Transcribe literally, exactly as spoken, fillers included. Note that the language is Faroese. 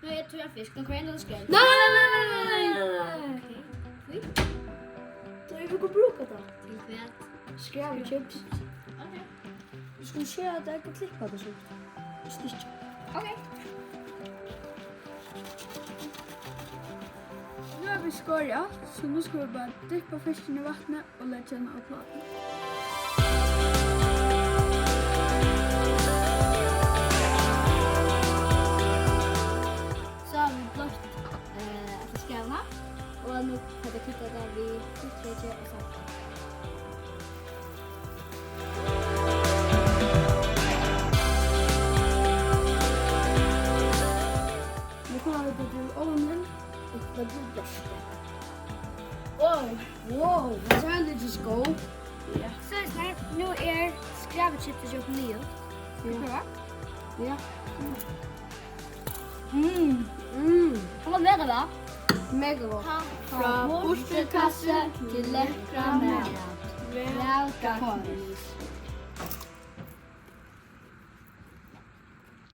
Nú er tað ein fisk, nú koyri eg ein skrell. Nei, nei, nei, nei, nei, nei, nei. Ok, hví? Tá eg vil brúka tað. Til hvat? Skrævichips. Ok. Vit skulu skera tað, eg kann klippa tað so. Í stykkir. Ok. Nú hava vit skorið alt, so nú skulu vit bara dyppa fiskin í vatnið og leggja hann á plátu. So hava vit bleikt, eh, alla skræðuna, og nú fara vit at krydda tað við hvítleyki og salti. Nú koma vit til ovnin, og tað blívur broytt. Wow. Wow, tað sær lítið skó. Ja. So, nú er skrævichipsið hjá okkum liðugt. Skal eg prøva? Ja. Mm. Mm. Tað var mega gott. Mega gott. Ha. Frá burturkasti til lekkran mat. Væl gagnist.